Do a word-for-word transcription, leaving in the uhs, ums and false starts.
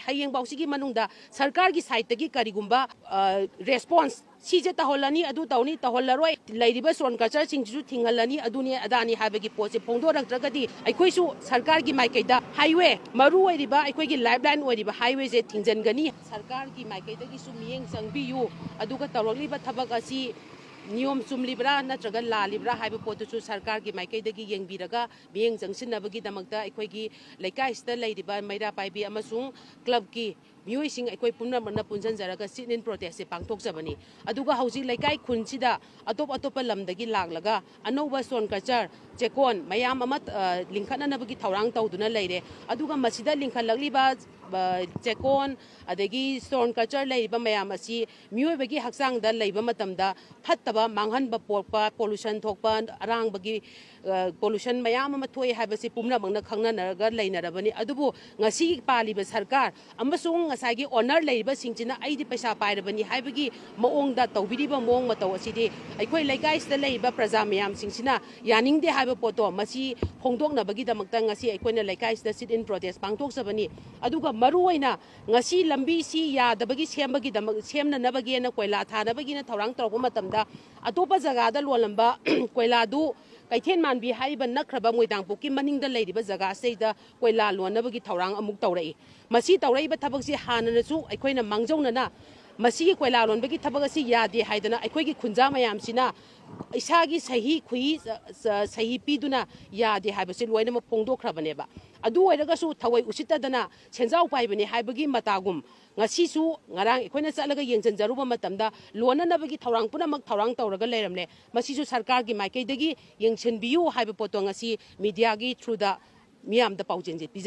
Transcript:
ꯍꯌꯦꯡꯐꯥꯎꯁꯤꯒꯤ ꯃꯅꯨꯡꯗ ꯁꯔꯀꯥꯔꯒꯤ ꯁꯥꯏꯠꯇꯒꯤ ꯀꯔꯤꯒꯨꯝꯕ ꯔꯦꯁꯄꯣꯟꯁ, ꯁꯤꯁꯦ ꯇꯧꯍꯜꯂꯅꯤ, ꯑꯗꯨ ꯇꯧꯅꯤ, ꯇꯧꯍꯜꯂꯔꯣꯏ, ꯂꯩꯔꯤꯕ ꯁꯣꯟ ꯀꯜꯆꯔꯁꯤꯡꯁꯤꯁꯨ ꯊꯤꯡꯍꯜꯂꯅꯤ, ꯑꯗꯨꯅꯤ ꯑꯗꯥꯅꯤ ꯍꯥꯏꯕꯒꯤ ꯄꯣꯠꯁꯦ ꯐꯣꯡꯗꯣꯔꯛꯇ꯭ꯔꯒꯗꯤ ꯑꯩꯈꯣꯏꯁꯨ ꯁꯔꯀꯥꯔꯒꯤ ꯃꯥꯏꯀꯩꯗ ꯍꯥꯏꯋꯦ, ꯃꯔꯨ ꯑꯣꯏꯔꯤꯕ ꯑꯩꯈꯣꯏꯒꯤ ꯂꯥꯏꯐ ꯂꯥꯏꯟ ꯑꯣꯏꯔꯤꯕ ꯍꯥꯏꯋꯦꯁꯦ ꯊꯤꯡꯖꯤꯟꯒꯅꯤ꯫ ꯁꯔꯀꯥꯔꯒꯤ ꯃꯥꯏꯀꯩꯗꯒꯤꯁꯨ ꯃꯤꯠꯌꯦꯡ ꯆꯪꯕꯤꯌꯨ꯫ ꯑꯗꯨꯒ ꯇꯧꯔꯛꯂꯤꯕ ꯊꯕꯛ ꯑꯁꯤ ꯅꯤꯌꯣꯝ ꯆꯨꯝꯂꯤꯕ꯭ꯔꯥ ꯅꯠꯇ꯭ꯔꯒ ꯂꯥꯜꯂꯤꯕ꯭ꯔꯥ ꯍꯥꯏꯕ ꯄꯣꯠꯇꯨꯁꯨ ꯁꯔꯀꯥꯔꯒꯤ ꯃꯥꯏꯀꯩꯗꯒꯤ ꯌꯦꯡꯕꯤꯔꯒ ꯃꯤꯠꯌꯦꯡ ꯆꯪꯁꯤꯟꯅꯕꯒꯤꯗꯃꯛꯇ ꯑꯩꯈꯣꯏꯒꯤ ꯂꯩꯀꯥꯏꯁꯤꯗ ꯂꯩꯔꯤꯕ ꯃꯩꯔꯥ ꯄꯥꯏꯕꯤ ꯑꯃꯁꯨꯡ ꯀ꯭ꯂꯕꯀꯤ ꯃꯤꯑꯣꯏꯁꯤꯡ ꯑꯩꯈꯣꯏ ꯄꯨꯝꯅꯃꯛꯅ ꯄꯨꯟꯁꯤꯟꯖꯔꯒ sit in protest ꯁꯦ ꯄꯥꯡꯊꯣꯛꯆꯕꯅꯤ꯫ ꯑꯗꯨꯒ ꯍꯧꯖꯤꯛ ꯂꯩꯀꯥꯏ ꯈꯨꯟꯁꯤꯗ ꯑꯇꯣꯞ ꯑꯇꯣꯞꯄ ꯂꯝꯗꯒꯤ ꯂꯥꯛꯂꯒ ꯑꯅꯧꯕ stone culture, ꯆꯦꯛꯀꯣꯟ ꯃꯌꯥꯝ ꯑꯃ, ꯑ, ꯂꯤꯡꯈꯠꯅꯅꯕꯒꯤ ꯊꯧꯔꯥꯡ ꯇꯧꯗꯨꯅ ꯂꯩꯔꯦ꯫ ꯑꯗꯨꯒ ꯃꯁꯤꯗ ꯂꯤꯡꯈꯠꯂꯛꯂꯤꯕ, ꯑ, ꯆꯦꯛꯀꯣꯟ ꯑꯗꯒꯤ stone culture ꯂꯩꯔꯤꯕ ꯃꯌꯥꯝ ꯑꯁꯤ ꯃꯤꯑꯣꯏꯕꯒꯤ ꯍꯛꯆꯥꯡꯗ ꯂꯩꯕ ꯃꯇꯝꯗ ꯐꯠꯇꯕ, ꯃꯥꯡꯍꯟꯕ ꯄꯣꯛꯄ, pollution ꯊꯣꯛꯄ, ꯑꯔꯥꯡꯕꯒꯤ, ꯑ, pollution ꯃꯌꯥꯝ ꯑꯃ ꯊꯣꯛꯑꯦ ꯍꯥꯏꯕꯁꯤ ꯄꯨꯝꯅꯃꯛꯅ ꯈꯪꯅꯔꯒ ꯂꯩꯅꯔꯕꯅꯤ꯫ ꯑꯗꯨꯕꯨ ꯉꯁꯤ ꯄꯥꯜꯂꯤꯕ ꯁꯔꯀꯥꯔ ꯑꯃꯁꯨꯡ ꯉꯁꯥꯏꯒꯤ owner ꯂꯩꯔꯤꯕꯁꯤꯡꯁꯤꯅ "ꯑꯩꯗꯤ ꯄꯩꯁꯥ ꯄꯥꯏꯔꯕꯅꯤ" ꯍꯥꯏꯕꯒꯤ ꯃꯑꯣꯡꯗ ꯇꯧꯕꯤꯔꯤꯕ ꯃꯑꯣꯡ ꯃꯇꯧ ꯑꯁꯤꯗꯤ ꯑꯩꯈꯣꯏ ꯂꯩꯀꯥꯏꯁꯤꯗ ꯂꯩꯔꯤꯕ ꯄ꯭ꯔꯖꯥ ꯃꯌꯥꯝꯁꯤꯡꯁꯤꯅ ꯌꯥꯅꯤꯡꯗꯦ ꯍꯥꯏꯕ ꯄꯣꯠꯇꯣ ꯃꯁꯤ ꯐꯣꯡꯗꯣꯛꯅꯕꯒꯤꯗꯃꯛꯇ ꯉꯁꯤ ꯑꯩꯈꯣꯏꯅ ꯂꯩꯀꯥꯏꯁꯤꯗ sit in protest ꯄꯥꯡꯊꯣꯛꯆꯕꯅꯤ꯫ ꯑꯗꯨꯒ ꯃꯔꯨꯑꯣꯏꯅ ꯉꯁꯤ ꯂꯝꯕꯤꯁꯤ ꯌꯥꯗꯕꯒꯤ ꯁꯦꯝꯕꯒꯤꯗꯃꯛ, ꯁꯦꯝꯅꯅꯕꯒꯤꯅ, ꯀꯣꯏꯂꯥ ꯊꯥꯅꯕꯒꯤꯅ ꯊꯧꯔꯥꯡ ꯇꯧꯔꯛꯄ ꯃꯇꯝꯗ ꯑꯇꯣꯞꯄ ꯖꯒꯥꯗ ꯂꯣꯜꯂꯝꯕ ꯀꯣꯏꯂꯥꯗꯨ ꯀꯩꯊꯦꯜ ꯃꯥꯟꯕꯤ ꯍꯥꯏꯔꯤꯕ ꯅꯛꯈ꯭ꯔꯕ ꯃꯣꯏꯗꯥꯡꯄꯣꯛꯀꯤ ꯃꯅꯤꯡꯗ ꯂꯩꯔꯤꯕ ꯖꯒꯥꯁꯤꯗꯩꯗ ꯀꯣꯏꯂꯥ ꯂꯣꯟꯅꯕꯒꯤ ꯊꯧꯔꯥꯡ ꯑꯃꯨꯛ ꯇꯧꯔꯛꯏ꯫ ꯃꯁꯤ ꯇꯧꯔꯛꯏꯕ ꯊꯕꯛꯁꯤ ꯍꯥꯟꯅꯅꯁꯨ ꯑꯩꯈꯣꯏꯅ ꯃꯥꯡꯖꯧꯅꯅ ꯃꯁꯤꯒꯤ ꯀꯣꯏꯂꯥ ꯂꯣꯟꯕꯒꯤ ꯊꯕꯛ ꯑꯁꯤ ꯌꯥꯗꯦ ꯍꯥꯏꯗꯅ ꯑꯩꯈꯣꯏꯒꯤ ꯈꯨꯟꯖꯥ ꯃꯌꯥꯝꯁꯤꯅ ꯏꯁꯥꯒꯤ ꯁꯍꯤ ꯈꯨꯍꯤ, ꯑ, ꯑ, ꯁꯍꯤ ꯄꯤꯗꯨꯅ ꯌꯥꯗꯦ ꯍꯥꯏꯕꯁꯤ ꯂꯣꯏꯅꯃꯛ ꯐꯣꯡꯗꯣꯛꯈ꯭ꯔꯕꯅꯦꯕ꯫ ꯑꯗꯨ ꯑꯣꯏꯔꯒꯁꯨ ꯊꯑꯣꯏ ꯎꯁꯤꯠꯇꯗꯅ ꯁꯦꯟꯖꯥꯎ ꯄꯥꯏꯕꯅꯤ ꯍꯥꯏꯕꯒꯤ ꯃꯇꯥꯒꯨꯝ ꯉꯁꯤꯁꯨ ꯉꯔꯥꯡ ꯑꯩꯈꯣꯏꯅ ꯆꯠꯂꯒ ꯌꯦꯡꯁꯤꯟꯖꯔꯨꯕ ꯃꯇꯝꯗ ꯂꯣꯟꯅꯅꯕꯒꯤ ꯊꯧꯔꯥꯡ ꯄꯨꯝꯅꯃꯛ ꯊꯧꯔꯥꯡ ꯇꯧꯔꯒ ꯂꯩꯔꯝꯂꯦ꯫ ꯃꯁꯤꯁꯨ ꯁꯔꯀꯥꯔꯒꯤ ꯃꯥꯏꯀꯩꯗꯒꯤ ꯌꯦꯡꯁꯤꯟꯕꯤꯌꯨ ꯍꯥꯏꯕ ꯄꯣꯠꯇꯣ ꯉꯁꯤ ꯃꯤꯗꯤꯌꯥꯒꯤ ꯊ꯭ꯔꯨꯗ ꯃꯤꯌꯥꯝꯗ ꯄꯥꯎꯖꯦꯜꯁꯦ ꯄꯤꯖꯔꯤ꯫